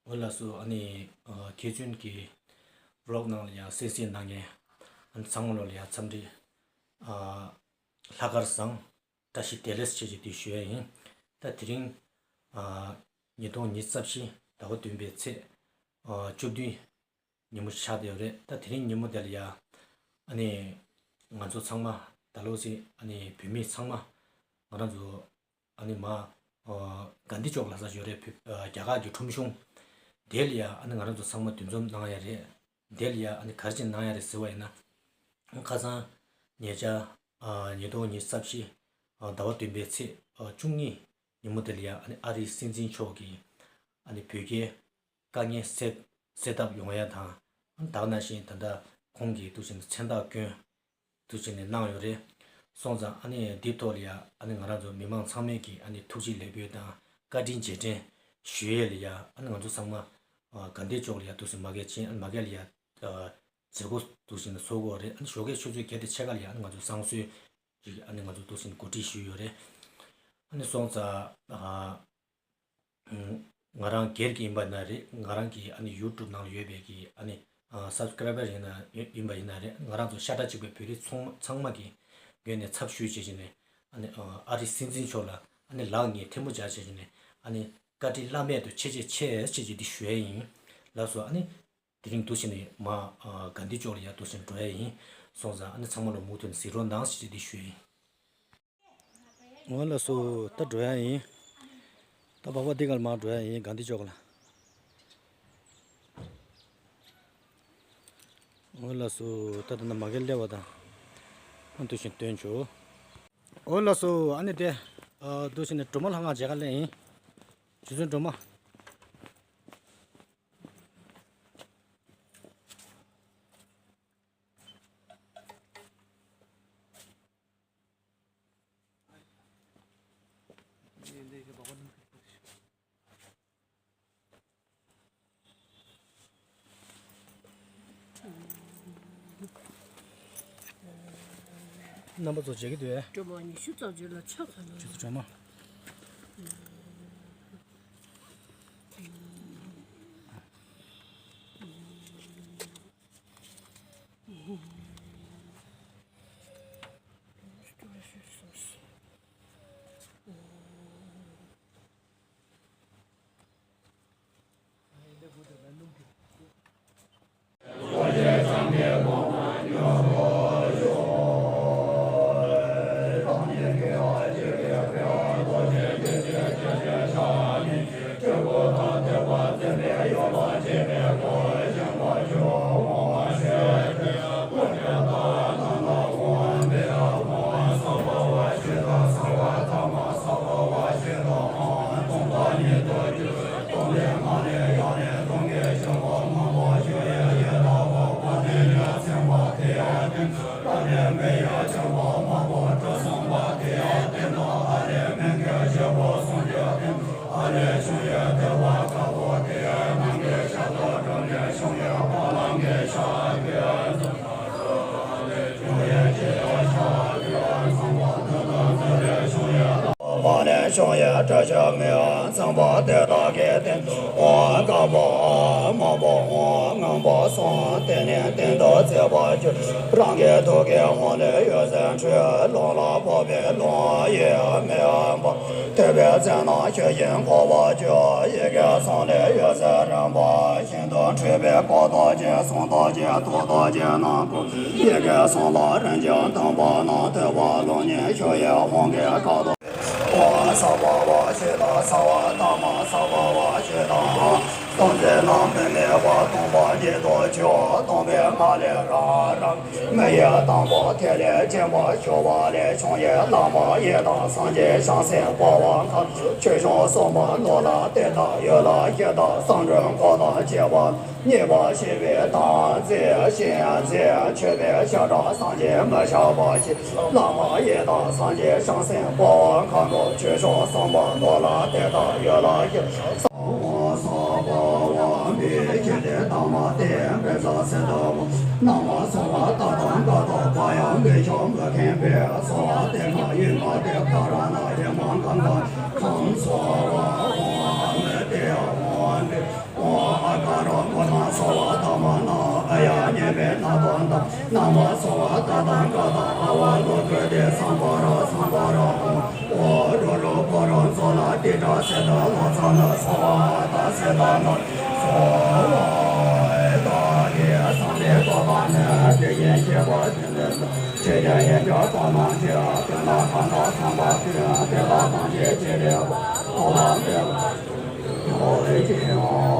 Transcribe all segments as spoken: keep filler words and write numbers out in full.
འོ་ལགས་སོ། ཨ་ནི་ཨ་མཁས་བཙུན་གྱི་ཝི་ལོག་ནང་ལ་ཡང་གསན་གཟིགས་གནང་མཁན་ཨ་ནི་ཚང་མ་ལོ་ལ་ཡང་འཚམས་འདྲི། ཨ་ལྷག་དཀར་བཟང་། བཀྲ་ཤིས་བདེ་ལེགས་བྱས་ཀྱི་འདི་ཞུ་ཡ་ཡིན། ད་དེ་རིང་ཨ་ཉིས་སྟོང་ཉི་ཤུ་རྩ་བཞི་ཟླ་བ་བདུན་པའི་ཚེས་ཨ་བཅུ་བདུན་ཉིན་མོ་ཆགས་བསྡད་ཡོད་རེད། ད་དེ་རིང་ཉིན་མོ་དེ་ལ་ཡ་ཨ་ནི་ང་ཚོ་ཚང་མ་ད་ལོ་ཚེ་ཨ་ནི་བོད་མི་ཚང་མ་ང་རང་ཚོ་ཨ་ནི་མ་ཨ་གྷན་དྷི་ཅོག་ལ་ས་ཞོ་རེད། བོད་ཨ་རྒྱ་གར་གྱི་ཁྲོམ་གཞུང་དེ་ལ་ཡ་ཨ་ནི་ང་རང་ཚོ་ཚང་མ་འདུ་འཛོམས་གནང་ཡ་རེད། དེ་ལ་ཡ་ཨ་ནི་ག་རེ་བྱས་གནང་ཡ་རེད་ཟེར་བ་ཡིན་ན། ཁ་སང་ཉེ་ཆར་ཨ་ཉིས་སྟོང་ཉི་ཤུ་རྩ་བཞི་ཨ་ཟླ་བ་བདུན་པའི་ཚེས་ཨ་བཅུ་གཉིས་ཉིན་མོ་དེ་ལ་ཡ་ཨ་ནི་ཨ་རིའི་སྲིད་འཛིན་མཆོག་གིས་ཨ་ནི་བོད་རྒྱའི་དཀའ་ངལ་སེལ་སེལ་ཐབས་ཡོང་ཡ་དང་། ཨ་ནི་ད་ག་ནང་བཞིན་ད་ལྟ་ཁོང་གིས་འདུག་བྱས་ནས་མཚན་རྟགས་བསྐྱོན་འདུག་བྱས་ནས་གནང་ཡོད་རེད། སོང་ཙང་ཨ་ནི་འདིའི་ཐོག་ལ་ཡ་ཨ་ནི་ང་རང་ཚོ་མི་མང་ཚང་མས་ཀྱིས་ཨ་ནི་ཐུགས་རྗེ་ལེགས་འབུལ་དང་བཀའ་དྲིན་རྗེས་དྲན་ཞུ་ཡས་ལ་ཡ་ཨ་ནི་ང་ཚོ་ཚང་མ་ཨ་གྷན་དྷི་ཅོག་ལ་ཡ་འདུག་བྱས་མ་གི་ཕྱིན། ཨ་ནི་མ་གི་ལ་ཡ་ཨ་མཛད་སྒོ་འདུག་བྱས་ནས་ཚོགས་ཀྱི་ཡོད་རེད། ཨ་ནི་ཞོགས་ཀའི་ཆུ་ཚོད་བརྒྱད་དང་ཕྱེད་ཀ་ལ་ཡ་ཨ་ནི་ང་ཚོ་བསང་གསོལ་ཅིག་ཨ་ནི་ང་ཚོ་འདུག་བྱས་ནས་གོ་སྒྲིག་ཞུས་ཡོད་རེད། ཨ་ནི་སོང་ཙང་ཨ་ང་རང་སྒེར་གྱི་ཡིན་པ་ན་རེད། ང་རང་གི་ཨ་ནི་ཡུ་ཊུབ་ནང་ལ་ཡོད་པའི་གི་ཨ་ནི་ཨ་སབ་སི་ཀ་རའི་བར་ཡིན་ན་ཡིན་པ་ཡིན་ན་རེད། ང་རང་ཚོ་ཤ་ཁྲག་གཅིག་པའི་བོད་རིགས་ཚང་མ་ཚང་མ་གི་ངོས་ནས་ཚབ་ཞུས་བྱས་བྱས་ནས་ཨ་ནི་ཨ་ཨ་རིའི་སྲིད་འཛིན་མཆོག་ལ་ཨ་ནི་ལག་གཉིས་ཐལ་མོ་སྦྱར་བྱས་བྱས་ནས་ཨ་ནི་བཀའ་དྲིན་བླ་མེད་དུ་ཆེ་ཆེ་ཆེ་ཆེ་ཆེ་འདི་ཞུ་ཡས་ཡིན། ལགས་སོ། ཨ་ནི་དེ་རིང་འདུག་བྱས་ནས་མ་ཨ་གྷན་དྷི་ཅོག་ལ་ཡ་འདུག་བྱས་ནས་འགྲོ་ཡས་ཡིན། སོང་ཙང་ཨ་ནི་ཚང་མ་ལ་མུ་མཐུད་ནས་གཟིགས་རོགས་གནང་ཞེས་འདི་ཞུ་ཡས་ཡིན། འོ་ལགས་སོ། ད་འགྲོ་ཡ་ཡིན། ད་སྦག་སྦག་འདི་གར་མར་འགྲོ་ཡ་ཡིན། གྷན་དྷི་ཅོག་ལ། འོ་ལགས་སོ། ད་ད་ནི་མ་གིར་སླེབས་པ་དང་། ཨ་འདུག་བྱས་ནས་སྟོན་ཆོག་འོ་ལགས་སོ། ཨ་ནི་དེ་ཨ་འདུག་བྱས་ནས་སྒྲོལ་མ་ལྷ་ཁང་མཇལ་ཁ་སླེབས་ཡིན། རྗེ་བཙུན་སྒྲོལ་མ། རྣམ་པ་ཚོ་མཇལ་གྱི་འདུག་གས། སྒྲོལ་མ་ཉི་ཤུ་རྩ་གཅིག་ལ་ཕྱག་འཚལ་ལོ། རྗེ་བཙུན་སྒྲོལ་མ། བ་ལས་བྱུང་ཡི་དྲི་ཞིམ་མེ། ཚངས་པ་དེ་དག་གི་སྟེང་དུ་དབང་བསྐང་བ། དམར་པོ་དབང་ངང་པོ་སོང་། དེ་ནས་སྟེང་དུ་བརྩེགས་པ་བཅུ། རང་གི་ཐུགས་ཀའི་དབང་ལས་འོད་ཟེར་འཕྲོས། རླུང་ལ་ཕོག་པས་རླུང་ཡི་མེ་འབར། ཐོད་པའི་རྩེ་རྣམས་ཆུ་བཞིན་འཁོར་བ་བཅུ། ཡི་གེ་གསུམ་ལས་འོད་ཟེར་རིམ་པ་བཞིན་དུ་འཕྲོས་པས་སྐུ་རྡོ་རྗེ་གསུང་རྡོ་རྗེ་ཐུགས་རྡོ་རྗེ་རྣམས་ཀུན། ཡི་གེ་གསུམ་ལ་རིན་ཆེན་དང་པོ་རྣམས། ཐོད་པ་རླུང་ཉིད་ཆུ་ཡི་དབང་གིས་སྐམ་དུ། དབང་ཟབ་པ་བ་ཞིག་དང་། ཚ་བ་དྭངས་མ་ཟབ་པ་བ་ཞིག་དང་། སྟོང་གསལ་རྣམ་སྨིན་མེ་འབར། སྟོང་པ་ཉིད་དུ་གྱུར། སྟོང་པའི་ངང་ལས་རང་རང་། མེ་ཡི་དྭངས་པོ་ཐིག་ལེ་སྦྱིན་པ་ཞུ་བ་ལས། བྱུང་ཡི་བླ་མ་ཡི་དམ་སངས་རྒྱས་བྱང་སེམས་དཔའ་བོ་མཁའ་འགྲོ། ཆོས་སྐྱོང་སྲུང་མ་ནོར་ལྷ་གཏེར་བདག་ཡུལ་ལྷ་གཞི་བདག་གསང་སྒྲོན་འཁོར་དང་བཅས་པ། མཉེས་པ་ཞི་བའི་དམ་རྫས་གཤིན་རྫས་མཆོད་པའི་ཞབས་བྲང་། སངས་རྒྱས་མི་ཕྱག་བ་ཞིག་བླ་མ་ཡི་དམ་སངས་རྒྱས་བྱང་སེམས་དཔའ་བོ་མཁའ་འགྲོ། ཆོས་སྐྱོང་སྲུང་མ་ནོར་ལྷ་གཏེར་བདག་ཡུལ་ལྷ་གཞི་བདག་ས་འོག་ས་པ་བ་མི་ཁྱེར་ཏེ་དྭངས་མ་སྟེ། བེ་ཙ་སེ་ཏ་བ་སྣང་བ་ཚོར་བ་ལྟ་སྟངས་ཀ་དོག་པ་ཡང་མི་ཤོང་མི་མཁན་པའི་ཚོར་བ་སྟེ། མ་ཡུལ་མ་སྟེ་ཀ་ར་ན་ཡེ་མ་གང་ག་ཁམས་ཚོར་བ་འོང་མི་སྟེ་འོང་སྟེ། འོ་ རྣམ་པར་སྲུང་བ་བཀའ་དང་བཀའ་དང་། ཨ་བ་ལོ་ཀུ་ཏི་སམ་བྷ་ར་སམ་བྷ་ར་ཧོ། ཨོ་རོ་རོ་པོ་རོ་ཛོ་ལ་ཏི་ཏྲ་སེ་ཏ་ལོ་ཙ་ན་སྭ་བྷ་ཧ་ཏ་སེ་ཏ་ན་སྭ་བྷ་ཧ་ཏ། དེ་སངས་རྒྱས་གོ་འཕང་ནི་དེ་བཞིན་གཤེགས་པ་དེ་འདི་ལ། ཆོས་ཀྱང་ཡིན་ཀྱང་དོན་དམ་ཆོས། དོན་དམ་གང་དག་བསམ་པ་དེ། དེ་དག་ཐམས་ཅད་ཀྱི་རིག་པ་ཐོབ་པར་འདོད་པ་ཅི་ཡང་མེད་པ་ཅི་ཡང་། ཨོ་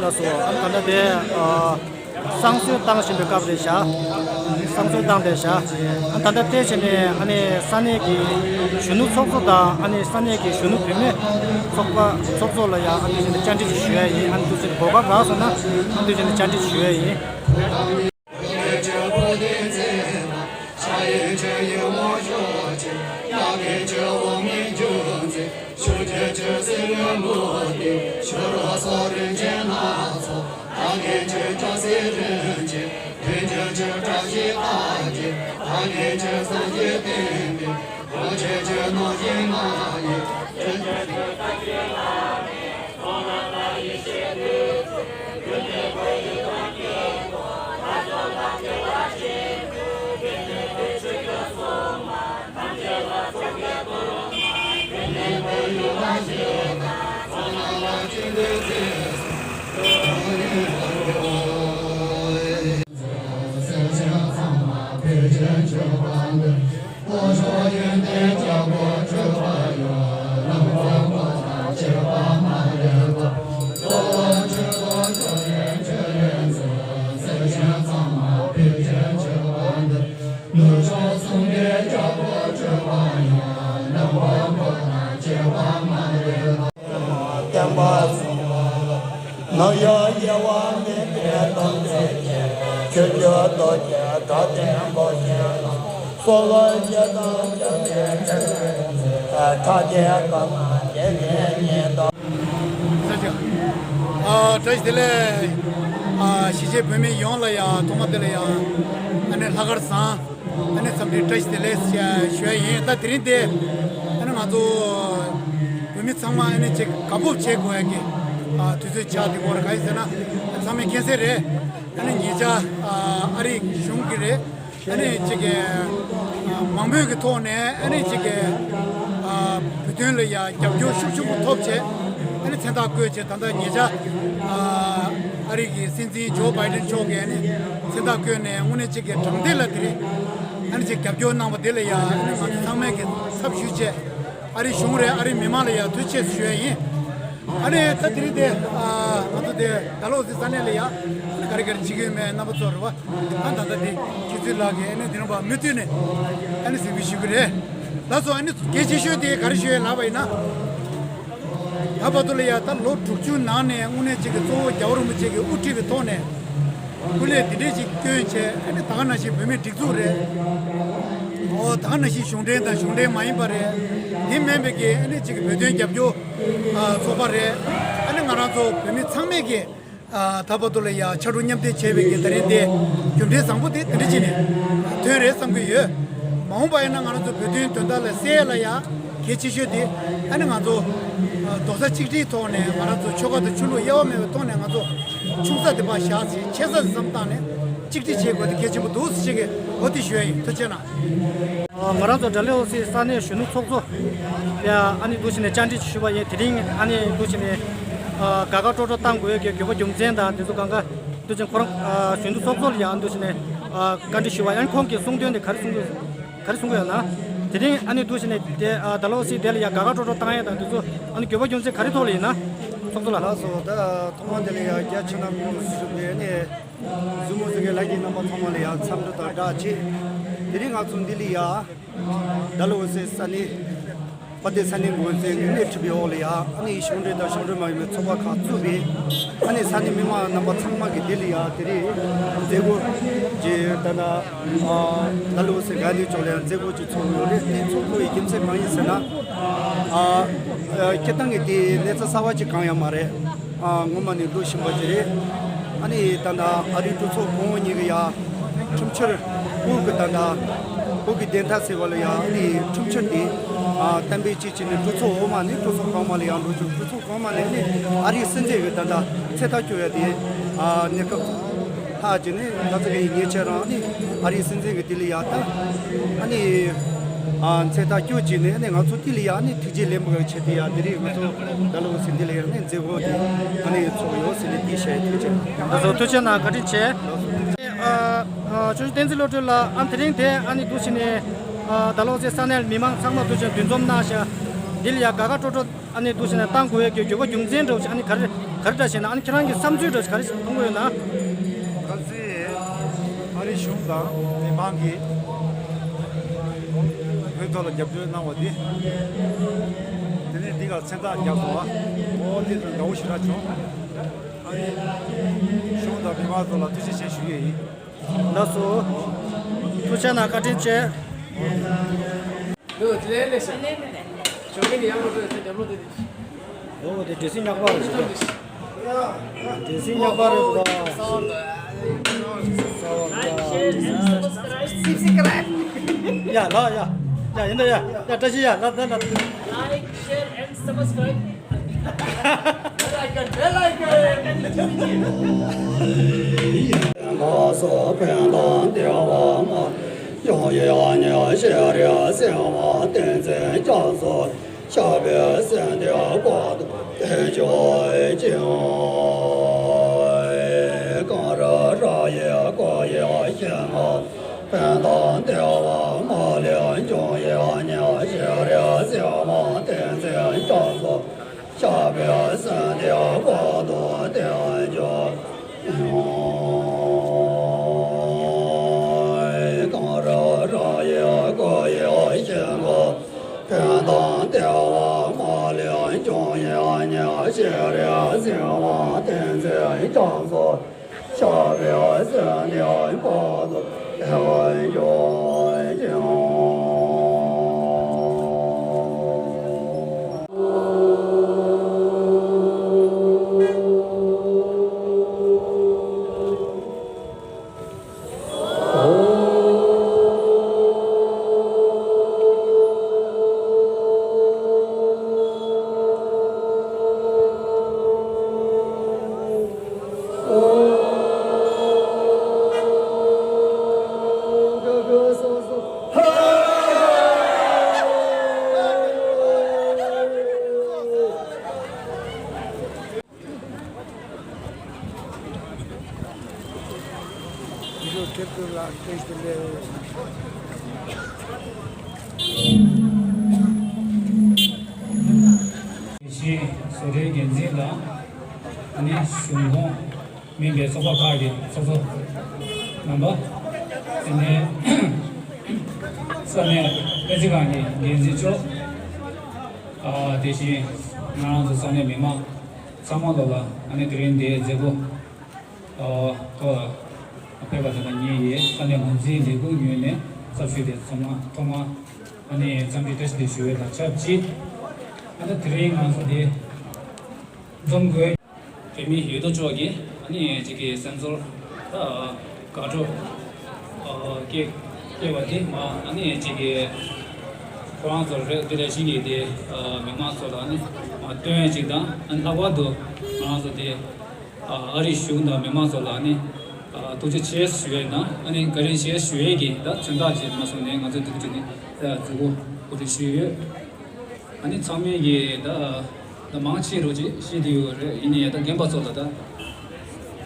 ལགས་སོ། ཨ་ད་ལྟ་དེ་ཨ་བསང་གསོལ་བཏང་བཞིན་པའི་སྐབས་རེད་བཞག་བསང་གསོལ་བཏང་བསྡད་བཞག་ཨ་ད་ལྟ་དེ་བྱས་ནས་ཨ་ནི་ས་གནས་ཀྱི་གཞོན་ནུ་ཚོགས་གཙོ་དང་། ཨ་ནི་ས་གནས་ཀྱི་གཞོན་ནུ་བུད་མེད་ཚོགས་པ་ཚོགས་གཙོ་ལ་ཡང་ཨ་ནི་བྱས་ནས་བཅར་འདྲི་ཞུ་ཡ་ཡིན། ཨ་ནི་དུས་ཚོད་གོ་སྐབས་རག་སོང་ན་ཨ་ནི་དུས་ཚོད་ནས་བཅར་འདྲི་ཞུ་ཡ་ཡིན། བསྟན་པ་སྲུང་བ་ལ། ནམ་ཡང་གཡེལ་བ་མེད་པའི་དམ་ཚིག་གིས། ཆོས་ཀྱི་རྡོ་རྗེ་དགའ་ལྡན་འཁོར་བཅས་ལ། གསོལ་བ་འདེབས་དང་སྐྱབས་གནས་མཆོད་པའི་མཛོད། ཕྲག་བརྒྱའི་བཀའ་དང་བདེ་ཆེན་ཉིད་དོ། ཨ་བཀྲ་ཤིས་བདེ་ལེགས། ཨ་གཞིས་བྱེས་བོད་མི་ཡོངས་ལ་ཡང་ཐོག་མ་དེ་ལ་ཡང་ཨ་ནི་ལྷག་དཀར་བཟང་། ཨ་ནི་འཚམས་འདྲི་བཀྲ་ཤིས་བདེ་ལེགས་ཞུ་ཡ་ཡིན། ད་དེ་རིང་དེ་ཨ་ནི་ང་ཚོ་བོད་མི་ཚང་མ་ཨ་ནི་ཅིག་དགའ་སྤོབས་བྱེད་དགོས་ཡ་གི་ཨ་དུས་ཚོད་ཆགས་བསྡད་ཀྱི་ཡོད་རེད། གང་ཡིན་ཟེར་ན་ཚང་མས་མཁྱེན་གསལ་རེད། ཨ་ནི་ཉེ་ཆར་ཨ་ཨ་རིའི་གཞུང་གིས་རེད། ཨ་ནི་ཅིག་གི་ཨ་མང་མོས་ཀྱི་ཐོག་ནས་ཨ་ནི་ཅིག་གི་ཨ་བོད་དོན་ལ་ཡ་རྒྱབ་སྐྱོར་ཤུགས་ཆེན་པོ་ཐོབ་བྱས། ཨ་ནི་མཚན་རྟགས་བཀོད་བྱས། ད་ལྟ་ཉེ་ཆར་ཨ་ཨ་རི་གི་སྲིད་འཛིན་ཇོ་བྷའི་ཌེན་མཆོག་གིས་ཨ་ནི་མཚན་རྟགས་བཀོད་ནས་དངོས་གནས་ཅིག་གི་དྲང་བདེན་ལ་དེ་རིང་ཨ་ནི་ཅིག་རྒྱབ་སྐྱོར་གནང་བ་དེ་ལ་ཡ་ཨ་ནི་ང་ཚོ་ཚང་མས་ཀྱི་ཚབ་ཞུས་བྱས། ཨ་རིའི་གཞུང་རེད། ཨ་རིའི་མི་མང་ལ་ཡ་ཐུགས་རྗེ་ཆེ་ཞུ་ཡ་ཡིན། ཨ་ནི་ད་དེ་རིང་དེ་ཨ་ང་ཚོ་དེ་ཌལ་ལོ་སི་ས་གནས་ལ་ཡ་ཨ་ནི་ག་རེ་ག་རེ་བྱེད་ཀྱི་ཡོད་མེད་རྣམ་པ་ཚོར་རེད་བ། ཨ་ད་ལྟ་དེ་ཁྱེད་ཚོའི་ལག་གི་ཨ་ནི་དེ་རིང་བ་མུ་མཐུད་ནས་ཨ་ནི་གཟིགས་འབུལ་ཞུ་གི་རེད། ལགས་སོ། ཨ་ནི་གལ་ཆེ་ཤོས་དེ་ག་རེ་ཞུ་ཡ་ལབ་པ་ཡིན་ན། ད་བར་དུ་ལ་ཡ་ད་ལོ་དྲུག་ཅུ་ནང་ནས་དངོས་གནས་ཅིག་གི་གཙོ་བོ་རྒྱལ་བ་རིན་པོ་ཆེ་གིས་དབུ་ཁྲིད་པའི་ཐོག་ནས་སྐུ་ལས་འདི་འདྲས་ཅིག་བསྐྱོན་བྱས། ཨ་ནི་ད་ག་ནང་བཞིན་བོད་མིའི་སྒྲིག་འཛུགས་རེད། ཨོ་ད་ག་ནང་བཞིན་གཞུང་འབྲེལ་དང་གཞུང་འབྲེལ་མ་ཡིན་པ་རེད། དེ་མིན་པའི་གི་ཨ་ནི་ཅིག་གི་བོད་དོན་རྒྱབ་སྐྱོར་ཨ་ཚོགས་པ་རེད། ཨ་ནི་ང་རང་ཚོ་བོད་མི་ཚང་མས་ཀྱི་ཨ་ད་བར་དུ་ལ་ཡ་ཕྱར་གྲུ་མཉམ་འདེགས་བྱས་པའི་གི་ད་རིང་དེ་རྒྱུ་འབྲས་བཟང་པོ་དེ་དེ་འདྲ་བྱས་ནས་ཐོན་རེད་བསམ་གྱི་ཡོད། མ་འོངས་པ་ཡིན་ན་ང་རང་ཚོ་བོད་དོན་དོན་དག་ལ་སེལ་ཡ་ལ་ཡ་གལ་ཆེ་ཤོས་དེ་ཨ་ནི་ང་ཚོ་ཨ་རྡོག་རྩ་གཅིག་སྒྲིལ་ཐོག་ནས་ང་རང་ཚོ་ཆོལ་ཁ་དང་ཆོས་ལུགས་དབྱེ་བ་མེད་པའི་ཐོག་ནས་ང་ཚོ་ཆུང་ས་དེ་ཕར་བཞག་ཚེ་ཆེ་ས་དེ་བསམ་བཏང་ནས་ གཅིག་སྒྲིལ་བྱེད་དགོས་དེ་གལ་ཆེན་པོ་འདུག་ཟེར་བྱེད་ཀྱི་འོ་དེ་ཞུ་ཡ་ཡིན། ཐུགས་རྗེ་གནང་། ང་རང་ཚོ་ཌལ་ཧོ་སི་ས་གནས་གཞོན་ནུ་ཚོགས་གཙོ་ཡ་ཨ་ནི་འདུག་བྱས་ནས་བཅར་འདྲི་ཞུས་པ་ཡིན། དེ་རིང་ཨ་ནི་འདུག་བྱས་ནས་དགའ་དགའ་སྤྲོ་སྤྲོ་བཏང་དགོས་ཡ་གི་དགོས་པ་རྒྱུ་མཚན་དང་དེ་ཚོ་གང་ག་འདུག་བྱས་ཁོ་རང་གཞོན་ནུ་ཚོགས་གཙོ་ལ་ཡ་འདུག་བྱས་ནས་བཀའ་འདྲི་ཞུས་པ་ཡང་ཁོང་གིས་གསུང་དོན་དེ་ག་རེ་གསུང་གི་ག་རེ་གསུང་གི་ཡོད་ན། དེ་རིང་ཨ་ནི་འདུག་བྱས་ནས་དེ་ཌལ་ཧོ་སི་དེ་ལ་ཡ་དགའ་དགའ་སྤྲོ་སྤྲོ་བཏང་ཡ་དང་དེ་ཚོ་ཨ་ནི་དགོས་པ་རྒྱུ་མཚན་ག་རེ་ཐོག་ལ་ཡིན་ན་ཚོགས་གཙོ་ལགས། ལགས་སོ། ད་ཐོག་མ་དེ་ལ་ཡ་རྒྱ་ཆེ་ན་མི་ཞུ་བའི་ནས། བཙུན་མོ་ཟེར་མཁན་ལྷན་རྒྱས་རྣམ་པ་ཚང་མ་ལ་ཡང་འཚམས་འདྲི་དང་སྦྲགས་བྱས། དེ་རིང་ང་ཚོ་འདི་ལ་ཡ། ཌལ་ཧོ་སི་ས་གནས། དཔལ་ལྡན་ས་གནས་འགོ་འཛིན་གྱི་སྣེ་ཁྲིད་པའི་འོག་ལ་ཡ། ཨ་ནི་གཞུང་འབྲེལ་དང་གཞུང་འབྲེལ་མ་ཡིན་པའི་ཚོགས་པ་ཁག་བཙུགས་པའི། ཨ་ནི་ས་གནས་མི་མང་རྣམ་པ་ཚང་མ་གི་འདི་ལ་ཡ་དེ་རིང་མཛད་སྒོ་ཅིག་ད་ལྟ་ཌལ་ཧོ་སི་གྷན་དྷི་ཅོག་ལ་ཡ་མཛད་སྒོ་ཅིག་ཚོགས་ཡོད་རེད། དེ་ཚོགས་དགོས་པའི་རྒྱུ་མཚན་གང་ཡིན་ཟེར་ན། ཨ། སྤྱིར་བཏང་གི་དེ་གནས་ཚུལ་གསར་པ་ཅིག་གང་ཡང་མ་རེད། ཨ། སྔོན་མ་ནས་འགྲོ་བཞིན་པ་ཅིག་རེད། ཨ་ནི་ད་ལྟ་ཨ་རིའི་གྲོས་ཚོགས་གོང་འོག་གཉིས་ཀྱི་ཡ་ཁྲིམས་འཆར། བོད་ཀྱི་ད་ལྟ་བོད་ཀྱི་བདེན་མཐའ་ཟེར་བ་ལ་ཡ་ཨ་ནི་ཁྲིམས་འཆར་དེ། ཨ། གཏན་འབེབས་ཅིག་བྱས་ནས་གྲོས་ཚོགས་འོག་མ་ནས་གྲོས་ཚོགས་གོང་མ་ལ་ཡ་འགྲོ་བཞིན། གྲོས་ཚོགས་གོང་མ་ནས་ནི་ཨ་རིའི་སྲིད་འཛིན་གྱི་ད་ལྟ་མཚན་རྟགས་བསྐྱོན་ཡ་དེ། ཨ། གནས་སྐབས་ལྷག་ཅིག་ནི་ད་ཆ་གི་ཉེ་ཆར་རང་ནི་ཨ་རིའི་སྲིད་འཛིན་གྱི་དེ་ལ་ཡ་ད་ཨ་ནི། ཨ། མཚན་རྟགས་བསྐྱོན་བྱས་ནས་ནི་ང་ཚོ་དེ་ལ་ཡ་ནི་ཐུགས་རྗེ་ལེགས་འབུལ་བའི་ཆེད་དུ་ཡ་དེ་རིང་ང་ཚོ་ཌལ་ཧོ་སི་འདི་ལ་ཡ་ནི་མཛད་སྒོ་དེ་ཨ་ནི་ཚོགས་ཡོད་ཟེར་ནས་དེ་བཤད་ཐུགས་རྗེ། ལགས་སོ། ཐུགས་རྗེ་གནང་། བཀའ་དྲིན་ཆེ། ཨ། ཨ། ཆོས་རྗེ་བསྟན་འཛིན་བློ་གྲོས་ལགས། ཨ། དེ་རིང་དེ་ཨ་ནི་འདུག་བྱས་ནས། ཨ། ཌལ་ཧོ་སི་ས་གནས་མི་མང་ཚང་མ་འདུག་བྱས་འདུ་འཛོམས་གནང་ཤག་འདི་ལ་ཡ་དགའ་དགའ་སྤྲོ་སྤྲོ་ཨ་ནི་འདུག་བྱས་ནས་བཏང་དགོས་ཡ་གི་དགོས་པ་རྒྱུ་མཚན་འདྲ་བོ་ཞིག་ཨ་ནི་ག་རེ་ག་རེ་འདྲ་བྱས་ན། ཨ་ནི་ཁྱེད་རང་གི་བསམ་ཚུལ་འདྲ་བོ་ཞིག་ག་རེ་ཞིག་མཐོང་གི་ཡོད་ན། གལ་སྲིད་ཨ་རིའི་གཞུང་དང་མི་མང་གིས་བོད་ཐོག་ལ་རྒྱབ་སྐྱོར་གནང་བ་དེ། དེ་ནས་འདི་གར་མཚན་རྟགས་བརྒྱབ་སོང་བ། འོ་དེ་ཚོ་དགའ་བོ་ཞེ་དྲག་བྱུང་། ཨ་ནི་གཞུང་དང་མི་མང་ཚོ་ལ་ཐུགས་རྗེ་ཆེ་ཞུ་ཡས་ཡིན། ལགས་སོ། ཐུགས་རྗེ་གནང་། བཀའ་དྲིན་ཆེ། འོ་དེ་འདྲ་སེམས་ཉག་པ་རེད་ད། ཡ་ལ་ཡ་ཡ་ཡིན་ད་ཡ་ཡ་བཀྲ་ཤིས་ཡ་ལ་ལ་ལ། Like, share and subscribe. Bell icon, bell icon. དེ་བཞིན་བཟོ་གྲྭའི་འགན་འཛིན་དང་། ཨ་ནི་གཞུང་ཁོངས་མིན་པའི་ཚོགས་པ་ཁག་གི་ཚོགས་གཙོ་རྣམ་པ། ཨ་ནི་ས་གནས་སྨན་རྩིས་ཁང་གི་འགན་འཛིན་མཆོག་ཨ། དེ་བཞིན་ང་རང་ཚོ་ས་གནས་མི་མང་ཚང་མ་ལོ་ལ་ཨ་ནི་དེ་རིང་འདིའི་མཛད་སྒོ་ཨ་ཐོག་ཕེབས་པ་དང་ངེད་ཀྱི་ས་གནས་འགོ་འཛིན་ལས་ཁུངས་ངོས་ནས་ཚབ་ཞུས་ཏེ་ཚང་མ་ཐོག་མ་ཨ་ནི་འཚམས་འདྲི་བཀྲ་ཤིས་བདེ་ལེགས་ཞུ་བའི་དང་ཆབས་ཅིག་ཨ་ནི་དེ་རིང་ང་ཚོ་འདི་འཛོམས་དགོས། བོད་མི་ཡོད་དོ་ཅོག་གིས་ཨ་ནི་ཅིག་གི་སེམས་ཚོར་ད་དགའ་སྤྲོ་སྐྱེ་སྐྱེ་བ་དེ་མ་ཨ་ནི་ཅིག་གི་ཁོ་རང་ཚོར་རེད། དེ་ལས་གཞན་གྱི་དེ་མི་མང་ཚོ་ལ་ཨ་ནི་མ་སྟོན་ཅིག་དང་། ཨ་ནི་ལྷག་པར་དུ་ང་རང་ཚོ་དེ་ཨ་རིའི་གཞུང་དང་མི་མང་ཚོ་ལ་ཨ་ནི་ ཐུགས་རྗེ་ཆེ་ཞུ་ཡས་དང་། ཨ་ནི་བཀའ་དྲིན་ཆེ་ཞུ་ཡས་ཀྱི་ད་མཚོན་རྟགས་ཅིག་མ་སོང་ནས། ང་ཚོས་ཐུགས་རྗེ་ནས་མཛད་སྒོ་གོ་སྒྲིག་ཞུས་ཡོད། ཨ་ནི་ཚང་མས་ཀྱི་ད་ད་མང་ཆེ་རོགས་ཅིག་ཤེས་ཀྱི་ཡོད་རེད། ཡིན་ནའི་ད་རྒན་པ་ཚོ་ལ་ད་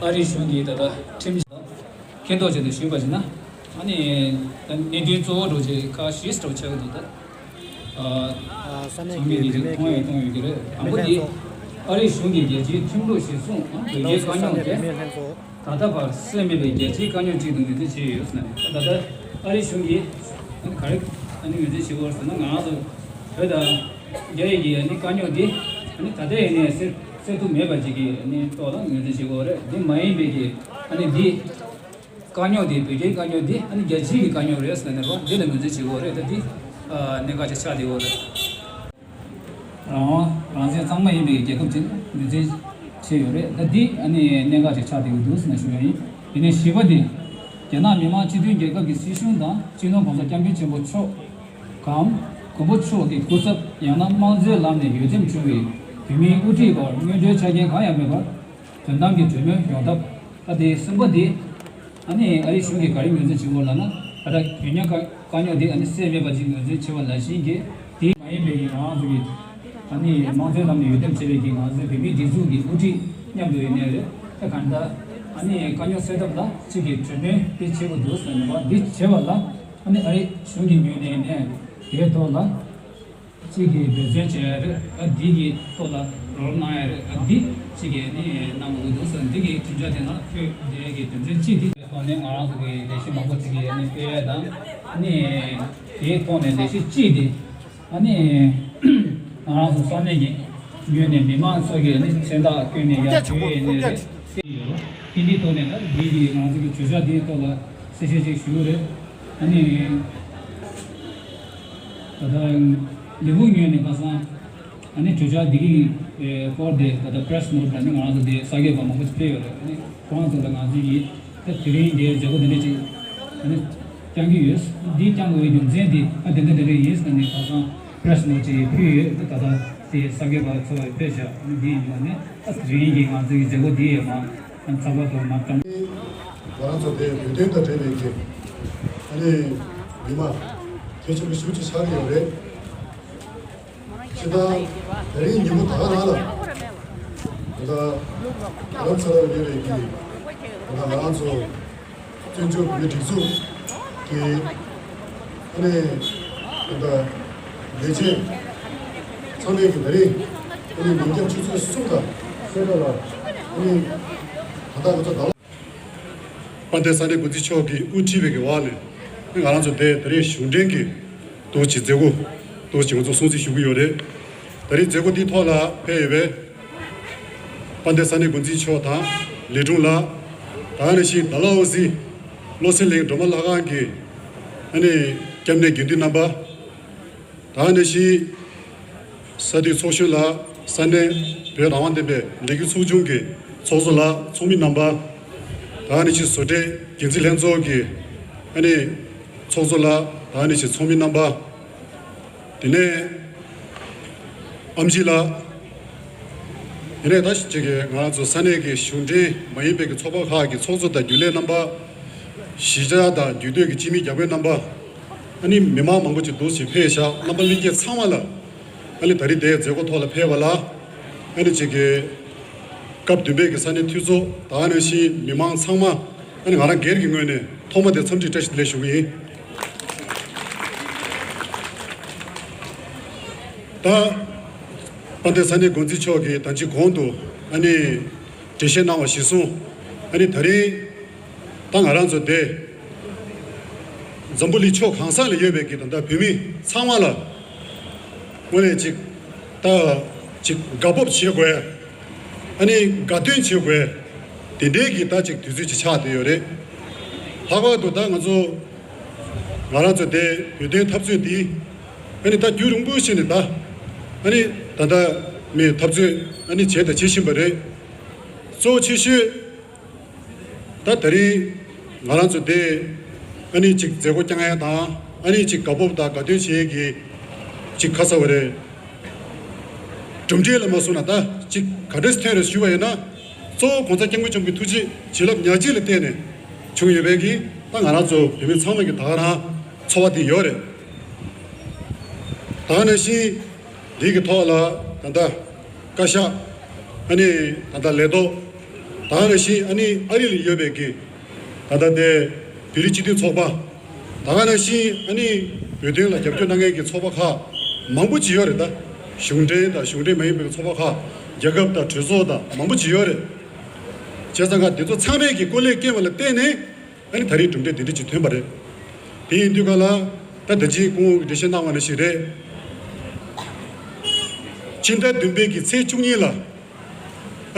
ཨ་རིའི་གཞུང་གི་ད་ད་ཁྲིམས་མཁྱེན་རྟོགས་བྱས་ནས་ཞུས་པ་ཡིན་ན། ཨ་ནི་ད་གནད་དོན་གཙོ་བོ་རོགས་ཅིག་ཁག་བཞི་རོགས་ཆགས་ཀྱི་འདུག་ད། ཨ། ས་གནས་ཚང་མས་ཀྱི་ཀྱི་མཐོང་ཡོད་མཐོང་ཡོད་ཀྱི་རེད། དང་པོ་འདི་ཨ་རིའི་གཞུང་གི་རྒྱལ་སྤྱིའི་ཁྲིམས་ལུགས་གཞིར་བཟུང་བོད་རྒྱའི་དཀའ་རྙོག་དེ་ད་ལྟ་བར་སེལ་མེད་པའི་རྒྱལ་སྤྱིའི་དཀའ་རྙོག་ཅིག་ཏུ་ངོས་འཛིན་བྱས་ཡོད་ཟེར་ནས། ད་ལྟ་ཨ་རིའི་གཞུང་གིས་ཨ་ནི་ག་རེ་ཨ་ནི་ངོས་འཛིན་བྱེད་དགོས་ཟེར་ན། ང་རང་ཚོ་བོད་དང་རྒྱ་ཡི་གི་ཨ་ནི་དཀའ་རྙོག་འདི་ཨ་ནི་ད་ལྟ་ཡིན་ནའི་སེལ་སེལ་ཐུབ་མེད་པ་ཅིག་གི་ཨ་ནི་ཐོག་ལ་ངོས་འཛིན་བྱེད་དགོས་རེད། འདི་མ་ཡིན་པའི་གི་ཨ་ནི་འདི། དཀའ་རྙོག་དེ་བོད་རྒྱའི་དཀའ་རྙོག་དེ་ཨ་ནི་རྒྱལ་སྤྱིའི་གི་དཀའ་རྙོག་རེད་ཟེར་ནས་རོ། འདི་ལ་ངོས་འཛིན་བྱེད་དགོས་རེད། ད་འདི་ཨ་གནད་འགག་ཅིག་ཆགས་བསྡད་ཡོད་རེད། རང་དབང་རང་བཙན་གཙང་མ་ཡིན་པའི་རྒྱལ་ཁབ་ཅིག་ལ་ངོས་འཛིན་བྱས་ཡོད་རེད། ད་འདི་ཨ་ནི་གནད་འགག་ཅིག་ཆགས་བསྡད་ཡོད་འདུག་ཟེར་ནས་ཞུ་ཡ་ཡིན། དེ་ནས་བཞི་པ་དེ། རྒྱ་ནག་མི་དམངས་སྤྱི་མཐུན་རྒྱལ་ཁབ་ཀྱི་སྲིད་གཞུང་དང་སྤྱི་ནོར་༸གོང་ས་༸སྐྱབས་མགོན་ཆེན་པོ་མཆོག་གམ་མགོན་པོ་མཆོག་གི་སྐུ་ཚབ། ཡང་ན་དམངས་གཙོའི་ལམ་ནས་འོས་འདེམས་བྱུང་བའི་བོད་མིའི་དབུ་ཁྲིད་སྐོར་སྔོན་འགྲོའི་ཆ་རྐྱེན་གང་ཡང་མེད་པར། དོན་དམ་གྱི་གྲོས་མོལ་ཡོང་ཐབས། ཨ་དེ་གསུམ་པ་དེ། ཨ་ནི་ཨ་རིའི་གཞུང་གིས་ག་རེ་ངོས་འཛིན་བྱེད་དགོས་ལབ་ན། ད་ལྟ་བོད་རྒྱའི་དཀའ་དཀའ་རྙོག་དེ་ཨ་ནི་སེལ་མེད་པ་ཅིག་ངོས་འཛིན་བྱེད་པ་ནང་བཞིན་གྱི། དེ་མ་ཡིན་པའི་ང་རང་ཚོ་གི་ཨ་ནི་དམངས་གཙོའི་ལམ་ནས་འོས་འདེམས་བྱས་པའི་གི་ང་ཚོའི་བོད་མིའི་སྒྲིག་འཛུགས་ཀྱི་དབུ་ཁྲིད་མཉམ་དུ་ཡོད་མཁན་རེད། ད་གང་ལྟར་ཨ་ནི་དཀའ་རྙོག་སེལ་ཐབས་ལ་གཅིག་གི་གྲོས་མོལ་དེ་བྱེད་དགོས་འདུག་ཟེར་ནས། འདི་བྱེད་པ་ལ་ཨ་ནི་ཨ་རིའི་གཞུང་གི་ངོས་ནས་ནས་དེའི་ཐོག་ལ། གཅིག་གིས་འབད་བརྩོན་བྱས་རེད། ཨ་འདི་གི་ཐོག་ལ་རོགས་གནང་ཡ་རེད། ཨ་འདི་གཅིག་གིས་ནི་གནང་དགོས་འདུག་ཟེར། འདི་གི་གྲུབ་ཆ་དེ་ནང་འཁོད་བསྡད་ཡ་གི་དོན་ཚན་གཅིག་དེ་ཐོག་ནས་ང་རང་ཚོ་གི་ལས་གཞི་མང་པོ་ཅིག་གི་ནི་སྤེལ་ཡ་དང་། ནི་དེའི་ཐོག་ནས་ལས་གཞི་གཅིག་དེ་ཨ་ནི་ང་རང་ཚོ་ས་གནས་ཀྱི་ངོས་ནས་མི་མང་ཚོ་གི་ནི་མཚན་རྟགས་བསྐྱོན་ནས་ཡར་བསྐྱོན་ཡས་ནི་རེད། དེ་ཡོད། དེ་འདིའི་ཐོག་ནས་ད་འདི་གི་ང་ཚོ་གི་བརྗོད་བྱ་འདིའི་ཐོག་ལ་གསལ་བཤད་ཅིག་ཞུ་གི་རེད། ཨ་ནི། ད་ལྟ་ལས་ཁུངས་ངོས་ནས་ཁ་སང་ཨ་ནི་གྲོས་འཆར་འདི་གི་སྐོར་དེ་ད་ལྟ་པི་རེ་སི་ནོ་ཊི་ལ་ནི་ང་རང་ཚོ་དེ་གསར་འགོད་པ་མང་པོ་ཞིག་ཕེབས་ཡོད་རེད། ཨ་ནི་ཁོ་རང་ཚོ་ལ་ང་ཚོ་གིས་ད་དེ་རིང་འདིའི་མཛད་སྒོ་འདི་འདྲ་ཅིག་ཨ་ནི་བསྐྱང་གི་ཡོད། འདི་བསྐྱང་དགོས་པའི་རྒྱུ་མཚན་དེ་ཨ་འདི་འདྲ་འདི་འདྲ་ཡིན་ཟེར་ནས་ཁ་སང་པི་རེ་སི་ནོ་ཊི་ཅིག་ཕུལ་ཡོད། ད་ད་ལྟ་དེ་གསར་འགོད་པ་ཚོ་ཕེབས་ཤག་ཨ་ནི་འདི་ཡིན་པ་ནི་ད་དེ་རིང་གི་ང་ཚོ་གི་མཛད་སྒོ་འདི་ཡང་མ་ཚགས་པ་དང་མ་བཏང་། ང་རང་ཚོ་དེ་བོད་དོན་དང་འབྲེལ་བའི་གི་ཨ་ནི་མི་མང་གལ་ཆེན་པོ་ཞེ་པོ་ཅིག་ཆགས་ཀྱི་ཡོད་རེད། སྤྱིར་བཏང་དེ་རིང་ཉིན་མོ་ད་ག་རང་ལ་ད་ལྟ་རྡ་རམ་ས་ལར་ཡོད་པའི་གི་ད་ལྟ་ང་རང་ཚོ་བཙན་བྱོལ་བོད་མིའི་སྒྲིག་འཛུགས་ཀྱི་ཨ་ནི་ད་ལྟ་ལས་བྱེད་ཚང་མས་གི་དེ་རིང་ཨ་ནི་ཉིན་རྒྱབ་ཆུ་ཚོད་གསུམ་དང་ཕྱེད་ཀ་ལ་ཨ་ནི་ད་ལྟ་ང་ཚོ་ད་ལ། དཔལ་ལྡན་ས་གནས་འགོ་འཛིན་མཆོག་གིས་དབུ་ཁྲིད་པའི་གི་འོག་ནས་ང་རང་ཚོ་དེ་ད་རེས་གཞུང་འབྲེལ་གྱི་ཏོག་ཙམ་མཛད་སྒོ་ཏོག་ཙམ་ང་ཚོ་སྲུང་བརྩི་ཞུ་གི་ཡོད་རེད། ད་རེས་མཛད་སྒོ་འདིའི་ཐོག་ལ་ཕེབས་ཡོད་པའི་དཔལ་ལྡན་ས་གནས་འགོ་འཛིན་མཆོག་དང་ལས་དྲུང་ལགས། ད་ག་ནང་བཞིན་ཌལ་ཧོ་སི་བློ་གསལ་གླིང་སྒྲོལ་མ་ལྷ་ཁང་གི་ཨ་ནི་སྐྱབས་གནས་དགེ་འདུན་རྣམ་པ། ད་ག་ནང་བཞིན་ས་འཐུས་ཚོགས་གཞོན་ལགས། ས་གནས་བོད་རང་དབང་ལྡན་པའི་ལས་འགུལ་ཚོགས་ཆུང་གི་ཚོགས་གཙོ་ལགས། ཚོགས་མི་རྣམ་པ། ད་ག་ནང་བཞིན་བཟོ་གྲྭའི་འགན་འཛིན་ལྷན་ཚོགས་ཀྱི་ཨ་ནི་ཚོགས་གཙོ་ལགས། ད་ག་ནང་བཞིན་ཚོགས་མི་རྣམ་པ། དེ་ནས་ཨེམ་ཆི་ལགས། དེ་ནས་ད་ཅིག་གི་ང་རང་ཚོ་ས་གནས་ཀྱི་གཞུང་འབྲེལ་མ་ཡིན་པའི་གི་ཚོགས་པ་ཁག་གི་ཚོགས་གཙོ་དང་རྒྱུན་ལས་རྣམ་པ། གཞིས་ཆགས་དང་རྒྱུད་སྟོད་ཀྱི་སྤྱི་མི་རྒྱ་བོད་རྣམ་པ། ཨ་ནི་མི་མང་མང་པོ་ཅིག་འདུག་སེ་ཕེབས་ཤག་རྣམ་པ་ལྷན་རྒྱས་ཚང་མ་ལ་ཨ་ནི་ད་རེས་དེའི་མཛད་སྒོ་ཐོག་ལ་ཕེབས་པ་ལ་ཨ་ནི་ཅིག་གི་སྐབས་བདུན་པའི་གི་ས་གནས་འཐུས་ཚོགས་དང་ཨ་ནི་ཞིག་མི་མང་ཚང་མ་ཨ་ནི་ང་རང་སྒེར་གྱི་ངོས་ནས་ཐོག་མ་དེ་འཚམས་འདྲི་བཀྲ་ཤིས་བདེ་ལེགས་ཞུ་གི་ཡིན། ད་དཔལ་ལྡན་ས་གནས་འགོ་འཛིན་མཆོག་གིས་ད་ཅི་གོང་དུ་ཨ་ནི་འགྲེལ་བཤད་གནང་བ་གཞིར་བཟུང་ཨ་ནི་ད་རེས། ད་ང་རང་ཚོ་དེ་འཛམ་བུ་གླིང་ཕྱོགས་གང་ས་ལ་ཡོད་པའི་གི་ད་ལྟ་བོད་མི་ཚང་མ་ལ་དངོས་གནས་ཅིག་ད་ཅིག་དགའ་སྤོབས་བྱེད་དགོས། ཨ་ནི་དགའ་སྟོན་བྱེད་དགོས། དེ་འདྲའི་གི་ད་ཅིག་དུས་ཚོད་ཅིག་ཆགས་བསྡད་ཡོད་རེད། ལྷག་པར་དུ་ད་ང་ཚོ་ང་རང་ཚོ་དེ་བོད་དོན་འཐབ་རྩོད་འདི་ཨ་ནི་ད་རྒྱུན་རིང་པོ་ཞིག་ནས་ད་ཨ་ནི་ད་ལྟ་མི་འཐབ་རྩོད་ཨ་ནི་བྱས་དང་བྱེད་བཞིན་པ་རེད། གཙོ་ཆེ་ཤོས། ད་དེ་རིང་ང་རང་ཚོ་དེ་ཨ་ནི་ཅིག་མཛད་སྒོ་བསྐྱང་ཡ་དང་ཨ་ནི་ཅིག་དགའ་སྤོབས་དང་དགའ་སྟོན་བྱེད་ཀྱི་ཅིག་ཁ་ས་བ་རེད། གྲུབ་འབྲས་ལ་མ་སོང་ན་ད་ཅིག་ག་འདྲས་ཐོན་རེད་ཞུ་བ་ཡིན་ན། གཙོ་བོ་གོང་ས་སྐྱབས་མགོན་ཆེན་པོའི་ཐུགས་རྗེ་བྱིན་རླབས་ཉག་གཅིག་ལ་བརྟེན་ནས་ བྱུང་ཡོད་པའི་གི་ད་ང་རང་ཚོ་བོད་མི་ཚང་མ་གི་ད་ག་རང་ཚོར་བ་དེ་ཡོད་རེད། ད་ག་ནང་བཞིན་འདི་གི་ཐོག་ལ་ད་ལྟ་བཀའ་ཤག་ཨ་ནི་ད་ལྟ་ལས་ཐོག་ད་ག་ནང་བཞིན་ཨ་ནི་ཨ་རི་ལ་ཡོད་པའི་གི་ད་ལྟ་དེ་བོད་རིགས་སྤྱི་མཐུན་ཚོགས་པ། ད་ག་ནང་བཞིན་ཨ་ནི་བོད་དོན་ལ་རྒྱབ་སྐྱོར་གནང་མཁན་གྱི་ཚོགས་པ་ཁག་མང་པོ་ཅིག་ཡོད་རེད། ད་གཞུང་འབྲེལ་དང་གཞུང་འབྲེལ་མ་ཡིན་པའི་ཚོགས་པ་ཁག་རྒྱལ་ཁབ་དང་གྲོས་ཚོགས་དང་མང་པོ་ཅིག་ཡོད་རེད། བྱས་ཙང་ང་འདི་ཚོ་ཚང་མས་ཀྱི་སྐུ་ལས་བསྐྱོན་པ་ལ་བརྟེན་ནས་ཨ་ནི་ད་རེས་གྲུབ་འབྲས་འདི་འདྲ་ཅིག་ཐོན་པ་རེད། དེ་ཡིན་དུས་ག་ལ་ད་ད་ཅི་སྐུ་ངོ་གིས་འགྲེལ་བཤད་གནང་བ་ནང་བཞིན་རེད། ཕྱི་ཟླ་བདུན་པའི་གི་ཚེས་བཅུ་གཉིས་ལ།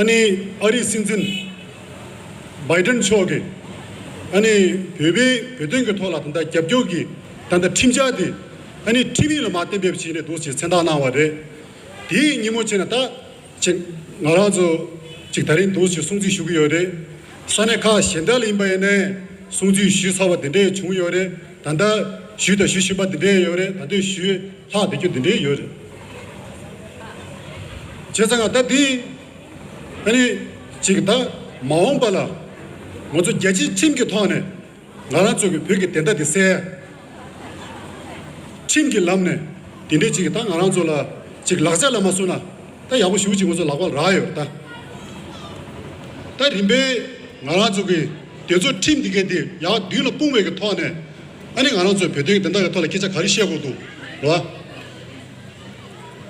ཨ་ནི་ཨ་རིའི་སྲིད་འཛིན་བྷའི་ཏན་མཆོག་གིས་ཨ་ནི་བོད་པའི་བོད་དོན་གྱི་ཐོག་ལ་ད་ལྟ་རྒྱབ་སྐྱོར་གྱི་ད་ལྟ་ཁྲིམས་འཆར་དེ་ཨ་ནི་ཁྲིམས་ཡིག་ལ་མར་གཏན་འབེབས་བྱས་ནས་འདུག་ཅེས་མཚན་རྟགས་གནང་བ་རེད། དེའི་ཉིན་མོ་བྱས་ན་ད་ཅིག་ང་རང་ཚོ་ཅིག་ད་རིང་འདུག་ཅེས་སྲུང་བརྩི་ཞུ་གི་ཡོད་རེད། ས་གནས་ཁག་གཞན་དག་ལ་ཡིན་པ་ཡིན་ནའི་སྲུང་བརྩི་ཞུས་ཚར་བ་དེ་འདྲས་བྱུང་ཡོད་རེད། ད་ལྟ་ཞུས་དང་ཞུ་བཞིན་པ་དེ་འདྲས་ཡོད་རེད། ད་ལྟ་ཞུས་ལྷག་བསྡད་རྒྱུ་དེ་འདྲས་ཡོད་རེད། བྱས་ཙང་ང་ད་འདི་ཨ་ནི་ཅིག་ད་མ་འོངས་པ་ལ་ང་ཚོ་རྒྱལ་སྤྱིའི་ཁྲིམས་ཀྱི་ཐོག་ནས་ང་རང་ཚོ་གི་བོད་ཀྱི་བདེན་མཐའ་དེ་གསལ། ཁྲིམས་ཀྱི་ལམ་ནས་དེ་འདྲས་ཅིག་ད་ང་རང་ཚོ་ལ་ཅིག་ལག་ཆ་ལ་མ་སོང་ན་ད་ཡག་པོ་ཞེ་པོ་ཅིག་ང་ཚོ་ལག་པ་རག་ཡོད་ད། ད་རིམ་པས་ང་རང་ཚོ་གི་དེ་ཚོ་ཁྲིམས་འདི་གའི་དེ་ཡག་མདུན་ལ་སྤུངས་པའི་གི་ཐོག་ནས་ཨ་ནི་ང་རང་ཚོའི་བོད་དོན་གྱི་བདེན་མཐའ་གི་ཐོག་ལ་སྐད་ཆ་ག་རེ་བཤད་དགོས་འདུག་རེད་བ།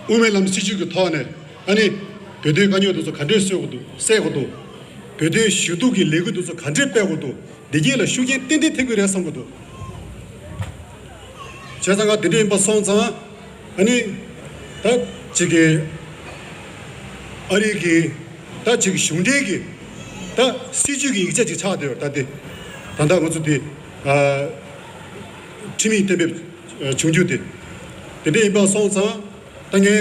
དབུ་མའི་ལམ་སྲིད་བྱུས་ཀྱི་ཐོག་ནས་ཨ་ནི་བོད་དོན་དཀའ་རྙོག་དེ་ཚོ་ག་འདྲས་སེལ་དགོས་འདུག་སེལ་དགོས་འདུག་བོད་དོན་ཞུ་གཏུག་གི་ལས་འགུལ་དེ་ཚོ་ག་འདྲས་སྤེལ་དགོས་འདུག་འདི་གས་ལ་ཤུགས་རྐྱེན་ཏན་ཏན་ཐེབས་ཀྱི་རེད་བསམ་གྱི་འདུག་བྱས་ཙང་ང་དེ་འདྲ་ཡིན་པ་སོང་ཙང་ཨ་ནི་ད་ཅིག་གི་ཨ་རི་གི་ད་ཅིག་གཞུང་འབྲེལ་གྱི་ད་སྲིད་བྱུས་ཀྱི་ཡིག་ཆ་ཅིག་ཆགས་བསྡད་ཡོད་ད་དེ། ད་ལྟ་ང་ཚོ་དེ་ཨ་ཁྲིམས་ཡིག་གཏན་འབེབས་བྱུང་རྒྱུ་དེ། དེ་འདྲ་ཡིན་པ་སོང་ཙང་ད་ངས་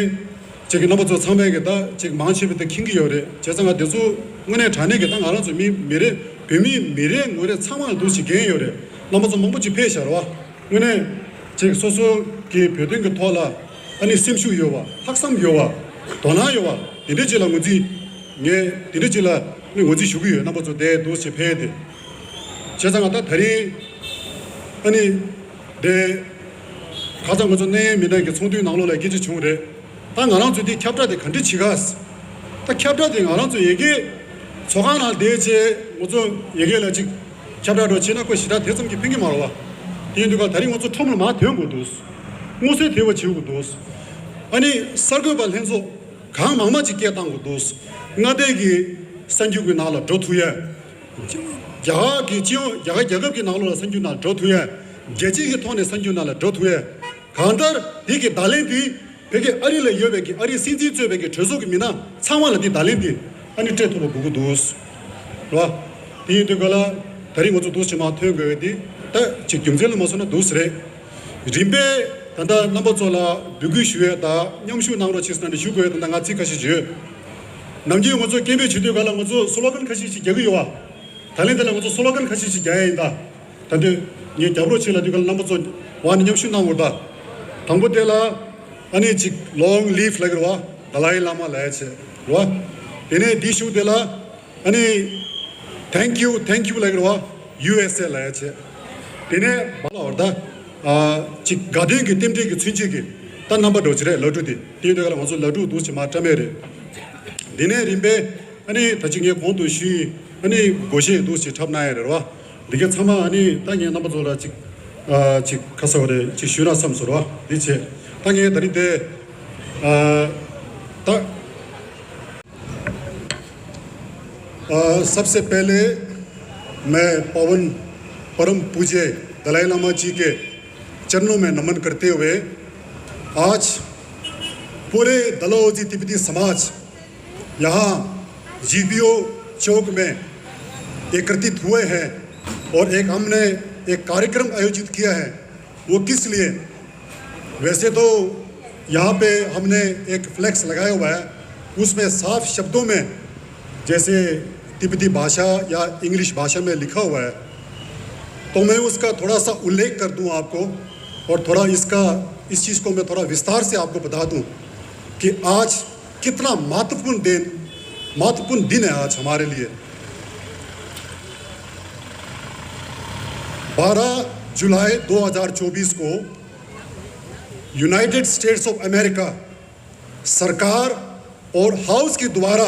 ཅིག་གི་རྣམ་པ་ཚོ་ཚང་མས་གི་ད་ཅིག་མང་ཆེ་བས་ད་མཁྱེན་གྱི་ཡོད་རེད། བྱས་ཙང་ང་དེ་ཚོ་དངོས་གནས་དྲང་གནས་གི་ད་ང་རང་ཚོ་མི་མི་རེ་བོད་མི་མི་རེ་ངོ་རེ་ཚང་མ་ལ་འདུག་ཅིག་འགན་ཡོད་རེད། རྣམ་པ་ཚོ་མང་པོ་ཅིག་ཕེབས་ཤག་རེད་བ། དངོས་གནས་ཅིག་སོ་སོ་གི་བོད་དོན་གྱི་ཐོག་ལ་ཨ་ནི་སེམས་ཤུགས་ཡོད་བ། ལྷག་བསམ་ཡོད་བ། དོ་སྣང་ཡོད་བ། དེ་འདྲ་ཅིག་ལ་ངོས་འཛིན། ངས་དེ་འདྲ་ཅིག་ལ་ནི་ངོས་འཛིན་ཞུ་གི་ཡོད། རྣམ་པ་ཚོ་དེ་འདུག་ཅིག་ཕེབས་ཏེ། བྱས་ཙང་ང་ད་ད་རིང་ཨ་ནི་དེ་ཁ་སང་ང་ཚོ་གནད་ཡོད་མི་སྣ་གི་ཚོགས་འདུའི་ནང་ལོགས་ལ་སྐད་ཆ་བྱུང་རེད། ད་ང་རང་ཚོས་འདི་ཁྱབ་བསྒྲགས་དེ་ག་འདྲ་བྱེད་ག། ད་ཁྱབ་བསྒྲགས་དེ་ང་རང་ཚོ་ཡ་གི་ཚོགས་ཁང་ནང་བསྡད་བྱས་ང་ཚོ་ཡ་གི་ལ་ཅིག་ཁྱབ་བསྒྲགས་འགྲོ་བྱས་ན་ཁོ་ཞེ་དྲག་དེ་ཙམ་གྱིས་ཕན་གྱི་མ་རེད་བ། དེ་ཡིན་དུས་ག་ད་རིང་ང་ཚོ་ཁྲོམ་ལ་མར་ཐོན་དགོས་འདུག་མངོན་གསལ་དོད་པ་བྱེད་དགོས་འདུག་ཨ་ནི་གསར་འགོད་པ་ལྷན་ཚོགས་གང་མང་མང་ཅིག་སྐད་བཏང་དགོས་འདུག་མངའ་སྡེ་གི་གསར་འགྱུར་གྱི་ནང་ལ་འགྲོ་ཐུབ་ཡ། རྒྱ་གར་གྱི་སྤྱི་ཡོངས་རྒྱ་གར་རྒྱལ་ཁབ་ཀྱི་ནང་ལོགས་ལ་གསར་འགྱུར་ནང་འགྲོ་ཐུབ་ཡ། རྒྱལ་སྤྱི་གི་ཐོག་ནས་གསར་འགྱུར་ནང་ལ་འགྲོ་ཐུབ་ཡ། གང་ལྟར་འདི་གི་བརྡ་ལན་འདི་བོད་ཀྱི་ཨ་རི་ལ་ཡོད་པའི་གི་ཨ་རིའི་སྲིད་འཛིན་གཙོས་པའི་གི་གྲོས་ཚོགས་ཀྱི་མི་སྣ་ཚང་མ་ལ་འདི་བརྡ་ལན་འདི་ཨ་ནི་སྤྲད་ཐུབ་པ་དགོས་ཀྱི་འདུག་རེད་བ། དེ་ཡིན་དུས་ག་ལ་ད་རིང་ང་ཚོ་འདུག་ཕྱི་མ་ཐོན་དགོས་པའི་འདི་ད་ཅིག་རྒྱུ་མཚན་ལ་མ་སོང་ན་འདུག་ཟེར་རེད། རིམ་པས་ད་ལྟ་རྣམ་པ་ཚོ་ལ་འབོད་སྐུལ་ཞུ་ཡས་དང་མཉམ་ཞུགས་གནང་རོགས་བྱེད་ཟེར་ནས་ཞུ་དགོས་ཡས་ད་ལྟ་ང་ཚིག་ཁ་ཤས་ཞུ། ནམ་རྒྱུན་ང་ཚོ་སྐད་འབོད་བྱེད་དུས་ག་ལ་ང་ཚོ་སི་ལོ་གན་ཁ་ཤས་ཤིག་རྒྱག་གི་ཡོད་བ། ད་ལན་དེ་ལ་ང་ཚོ་སི་ལོ་གན་ཁ་ཤས་ཤིག་རྒྱག་ཡས་ཡིན་ད། ད་དུས་ངས་རྒྱབ་རོགས་བྱེད་ལ་དུས་ག་ལ་རྣམ་པ་ཚོ་བ་ནི་མཉམ་ཞུགས་གནང་དགོས་ད། དང་པོ་དེ་ལ་ཨ་ནི་ཅིག་Long live ལབ་ཀྱི་རེད་བ། ད་ལའི་བླ་མ་ལབ་ཡས་བྱས་རེད་བ། དེ་ནས་འདི་གཞུག་དེ་ལ་ཨ་ནི་Thank you, thank you ལབ་ཀྱི་རེད་བ། ཡུ་ཨེས་ཨེ་ལབ་ཡས་བྱས། དེ་ནས་བ་ལ་བར་ད་ཨ་ཅིག་དགའ་སྟོན་གྱི་རྟེན་འབྲེལ་གྱི་མཚོན་བྱེད་ཀྱི་ད་རྣམ་པ་འགྲོ་ཅི་རེད་ལ་ཀྲུ་དེ་དེ་ཡིན་དུས་ག་ལ་ང་ཚོ་ལ་ཀྲུ་འདུག་ཅིག་མ་བཀྲམ་ཡས་རེད། དེ་ནས་རིམ་པས་ཨ་ནི་ད་ཅི་ངས་གོང་དུ་ཞུས་ཨ་ནི་སྒོར་གཞས་འདུག་ཅིག་འཁྲབ་གནང་ཡས་རེད་བ། འདི་ག་ཚང་མ་ཨ་ནི་ད་ངས་རྣམ་པ་ཚོ་ལ་ཅིག་ཨ་ཅིག་ཁ་གསལ་བ་རེད་ཅིག་ཞུས་ན་བསམ་སོང་རེད་བ། འདི་བྱས་ད་ངས་ད་རིང་དེ་ཨ་ད། अ, सबसे पहले मैं पावन परम पूज्य दलाई लामा जी के चरणों में नमन करते हुए आज पूरे दलौजी तिब्बती समाज यहाँ जीपीओ चौक में एकत्रित हुए हैं और एक हमने एक कार्यक्रम आयोजित किया है। वो किस लिए? वैसे तो यहाँ पे हमने एक फ्लेक्स लगाया हुआ है, उसमें साफ शब्दों में जैसे तिब्बती भाषा या इंग्लिश भाषा में लिखा हुआ है, तो मैं उसका थोड़ा सा उल्लेख कर दूं आपको और थोड़ा इसका, इस चीज़ को मैं थोड़ा विस्तार से आपको बता दूं कि आज कितना महत्वपूर्ण दिन, महत्वपूर्ण दिन है आज हमारे लिए। बारह जुलाई दो हज़ार चौबीस को यूनाइटेड स्टेट्स ऑफ अमेरिका सरकार और हाउस के द्वारा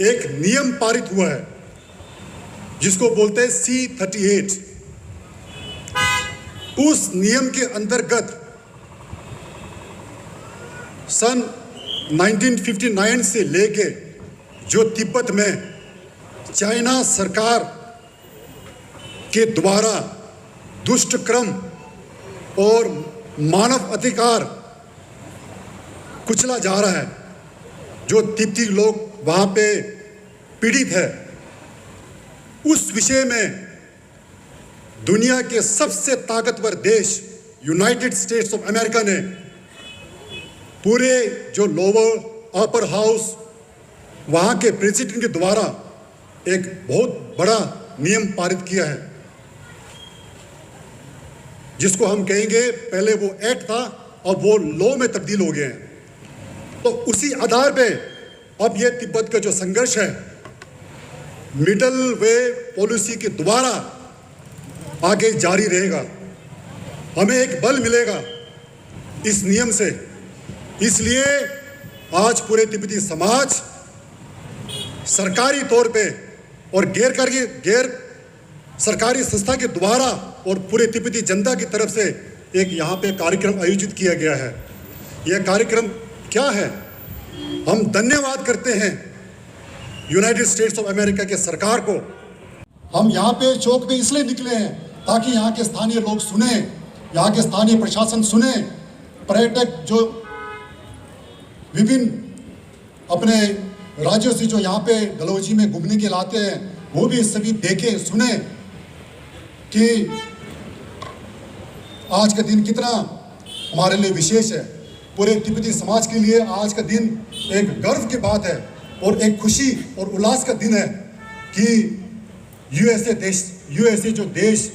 एक नियम पारित हुआ है, जिसको बोलते हैं सी थर्टी एट। उस नियम के अंतर्गत सन नाइनटीन फिफ्टी नाइन से लेके जो तिब्बत में चाइना सरकार के द्वारा दुष्ट क्रम और मानव अधिकार कुचला जा रहा है, जो तिब्बती लोग वहाँ पे पीड़ित है, उस विषय में दुनिया के सबसे ताकतवर देश यूनाइटेड स्टेट्स ऑफ अमेरिका ने पूरे जो लोअर अपर हाउस वहाँ के प्रेसिडेंट के द्वारा एक बहुत बड़ा नियम पारित किया है, जिसको हम कहेंगे, पहले वो एक्ट था, अब वो लॉ में तब्दील हो गए हैं। तो उसी आधार पे अब ये तिब्बत का जो संघर्ष है, मिडल वे पॉलिसी के द्वारा आगे जारी रहेगा। हमें एक बल मिलेगा इस नियम से। इसलिए आज पूरे तिब्बती समाज सरकारी तौर पे और गैर कर गैर सरकारी संस्था के द्वारा और पूरे तिब्बती जनता की तरफ से एक यहाँ पे कार्यक्रम आयोजित किया गया है। यह कार्यक्रम क्या है? हम धन्यवाद करते हैं यूनाइटेड स्टेट्स ऑफ अमेरिका के सरकार को। हम यहाँ पे चौक पे इसलिए निकले हैं ताकि यहाँ के स्थानीय लोग सुने, यहाँ के स्थानीय प्रशासन सुने, पर्यटक जो विभिन्न अपने राज्यों से जो यहाँ पे डलहौजी में घूमने के लिए आते हैं, वो भी सभी देखें, सुने कि आज का दिन कितना हमारे लिए विशेष है। पूरे तिब्बती समाज के लिए आज का दिन एक गर्व की बात है और एक खुशी और उल्लास का दिन है कि यूएसए देश, यूएसए जो देश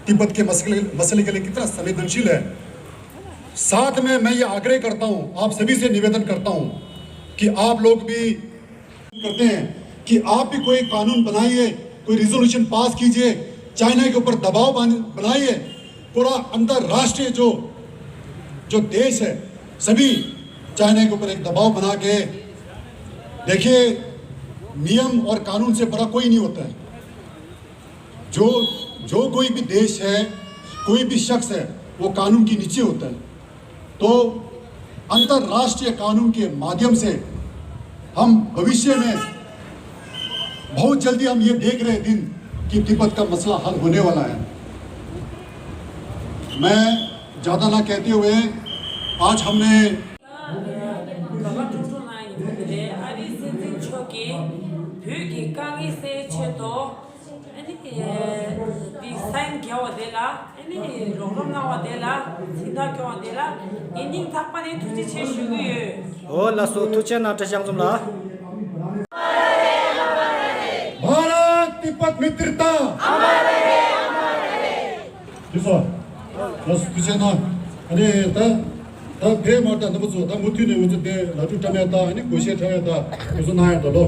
तिब्बत के मसले, मसले के लिए कितना संवेदनशील है। साथ में मैं ये आग्रह करता हूँ, आप सभी से निवेदन करता हूँ कि आप लोग भी करते हैं कि आप भी कोई कानून बनाइए, कोई रिजोल्यूशन पास कीजिए, चाइना के ऊपर दबाव बन-, बनाइए। पूरा अंतर्राष्ट्रीय जो, जो देश है, सभी चाइना के ऊपर एक दबाव बना के, देखिए, नियम और कानून से बड़ा कोई नहीं होता है। जो, जो कोई भी देश है, कोई भी शख्स है, वो कानून के नीचे होता है। तो अंतर्राष्ट्रीय कानून के माध्यम से हम भविष्य में बहुत जल्दी हम ये देख रहे हैं दिन कि तिब्बत का मसला हल होने वाला है। मैं ज़्यादा ना कहते हुए आज हमने ཨ་ནི་འདི་སའིན་རྒྱག་པ་དེ་ལ། ཨ་ནི་རོགས་རམ་གནང་བ་དེ་ལ། སྦྱིན་བདག་སྐྱོང་བ་དེ་ལ། ངས་སྙིང་ཐག་པ་ནས་ཐུགས་རྗེ་ཆེ་ཞུ་གི་ཡོད། འོ་ལགས་སོ། ཐུགས་རྗེ་གནང་། བཀྲ་ཤིས་ལྷ་འཛོམས་ལགས། भारत तिब्बत मित्रता। འདི་སོ། ལགས་སོ། ཐུགས་རྗེ་གནང་། ཨ་ནི་ད། ད་བོད་མི་དང་རྣམ་པ་ཚོ་ད་མུ་མཐུད་ནས་འུ་ཚོ་དེ་ལ་ཀྲུ་ཀྲ་མེད་ད། ཨ་ནི་སྒོར་གཞས་འཁྲབ་ཡ་ད་འུ་ཚོ་གནང་ཡ་ད་ལོ།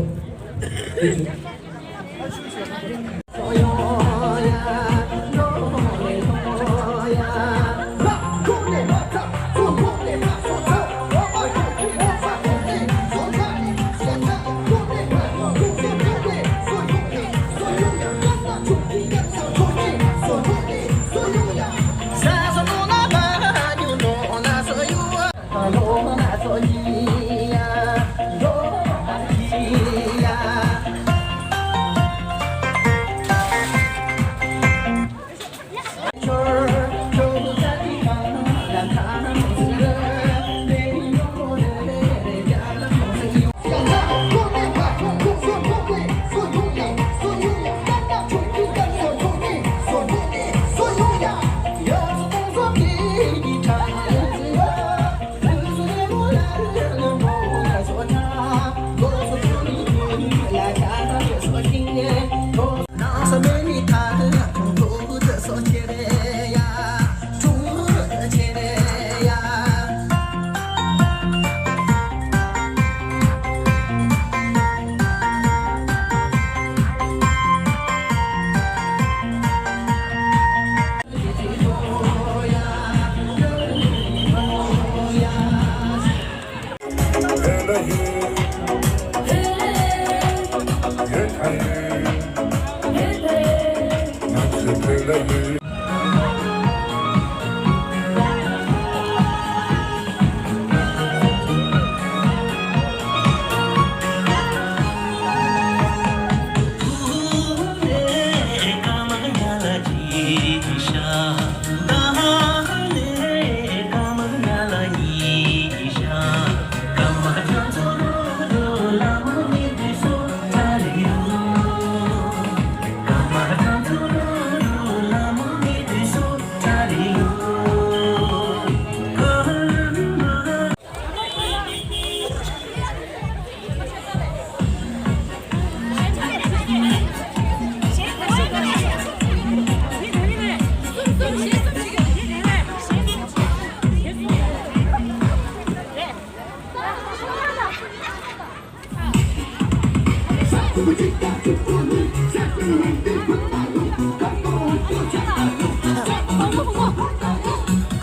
སྐར་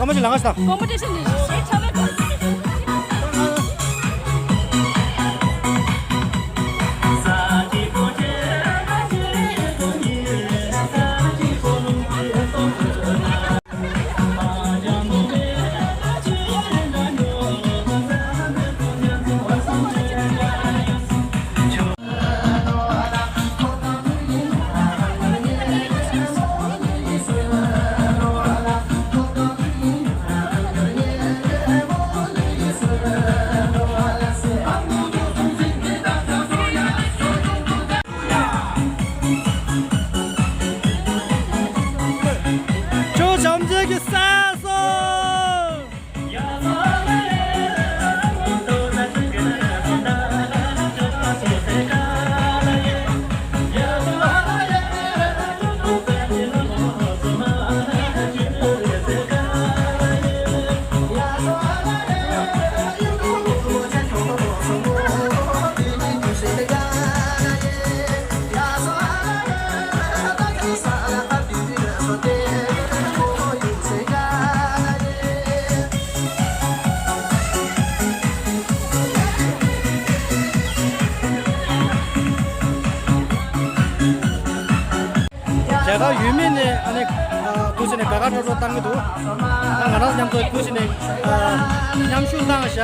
མ་ཅིག་ལང་ང་ཞིག་དང་། ཀོམ་པི་ཊི་ཤན་ནི་ཞེ་ཆ་མེད་པ། ཁྱོད་བྱམས་བརྩེ་གི་ས་སོ། རྒྱ་གར་ཡུལ་མི་ནས་ཨ་ནི་ཨ་ཐུགས་རྗེ་ཆེ་ནས་དགའ་དགའ་སྤྲོ་སྤྲོ་བཏང་གི་འདུག་ང་རང་མཉམ་དུ་ཐུགས་རྗེ་ཆེ་ནས་ཨ་མཉམ་ཞུགས་གནང་བཞག་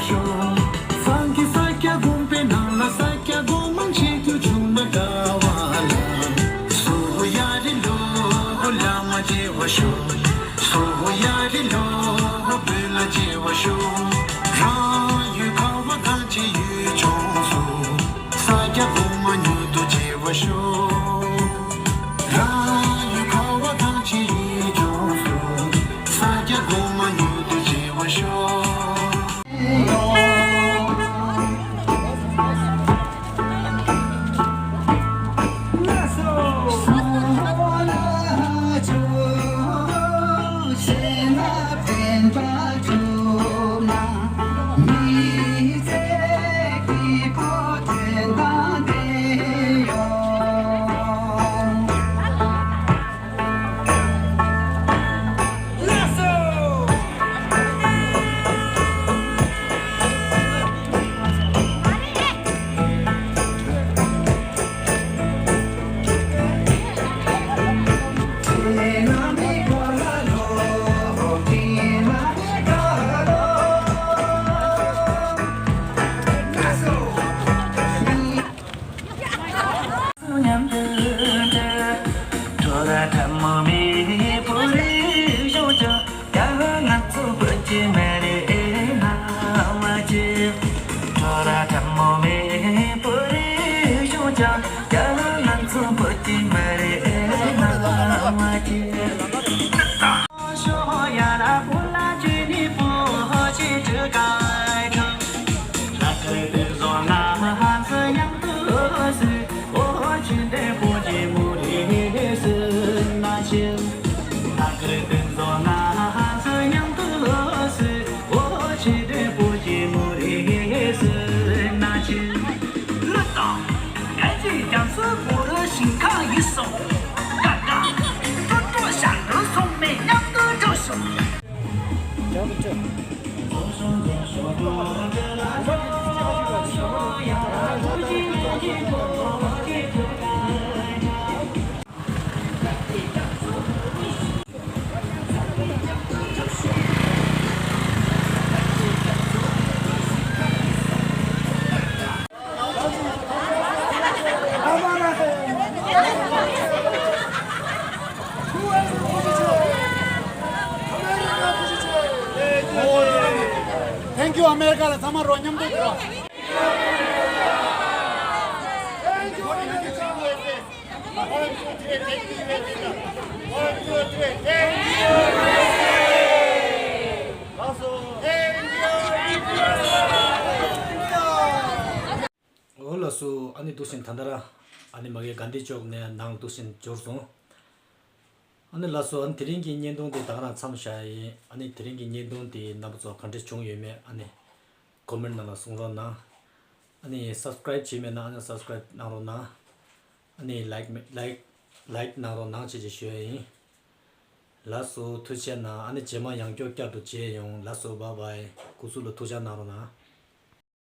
སངས་རྒྱས་ས་སྐྱ་དགོན་པའི་ནང་ལ་ས་སྐྱ་སྒོ་མང་ཆེ་རྒྱུ་བྱུང་ན་དགའ་བ་ལ། སོ་ཡ་རི་ལོ་བླ་མ་བརྗེ་བ་ཤོག་སོ་ཡ་རི་ལོ་བོད་ལ་བརྗེ་བ་ཤོག་རང་ཡུལ་ཁ་བ་གངས་ཅན་ཡུལ་ལྗོངས་སུ། ས་སྐྱ་གོང་མ་མྱུར་དུ་མཇལ་བར་ཤོག་རང་ཡུལ་ཁ་བ་གངས་ཅན་ཡུལ་ལྗོངས་སུ། ས་སྐྱ་གོང་མ་མྱུར་དུ་མཇལ་བར་ཤོག Thank you, America. ལ་ཚང་མ་རོགས་མཉམ་དུ་འགྲོ། Thank you, America. One, two, three, thank you, America. One, two, three, thank you, U S A. ལགས་སོ། Thank you, America. འོ་ལགས་སོ། ཨ་ནི་འདུག་སེ་ད་ལྟ་ར་ཨ་ནི་མ་གི་གྷན་དྷི་ཅོག་ནས་ནང་འདུག་སེ་འབྱོར་སོང་། ཨ་ནི་ལགས་སོ། ཨ་ནི་དེ་རིང་གི་བརྙན་ཐུང་དེ་ད་ག་རང་མཚམས་བཞག་ཡིན། ཨ་ནི་དེ་རིང་གི་བརྙན་ཐུང་དེ་རྣམ་པ་ཚོ་ག་འདྲ་བྱུང་ཡོད་མེད་ཨ་ནི་ཀོ་མེན་ནང་ལ་གསུང་རོགས་གནང་། ཨ་ནི་སབ་སི་ཀ་རེབ་བྱས་མེད་ན་ཨ་ནི་སབ་སི་ཀ་རེབ་གནང་རོགས་གནང་། ཨ་ནི་ལའིཀ་མེད་ལའིཀ་ལའིཀ་གནང་རོགས་གནང་བྱས་བྱས་ཞུ་ཡ་ཡིན། ལགས་སོ། ཐུགས་རྗེ་གནང་། ཨ་ནི་རྗེས་མ་ཡང་བསྐྱར་བསྐྱར་དུ་མཇལ་ཡོང་། ལགས་སོ། བཱའི་བཱའི། སྐུ་གཟུགས་ལ་ཐུགས་ཅག་གནང་རོགས་གནང་།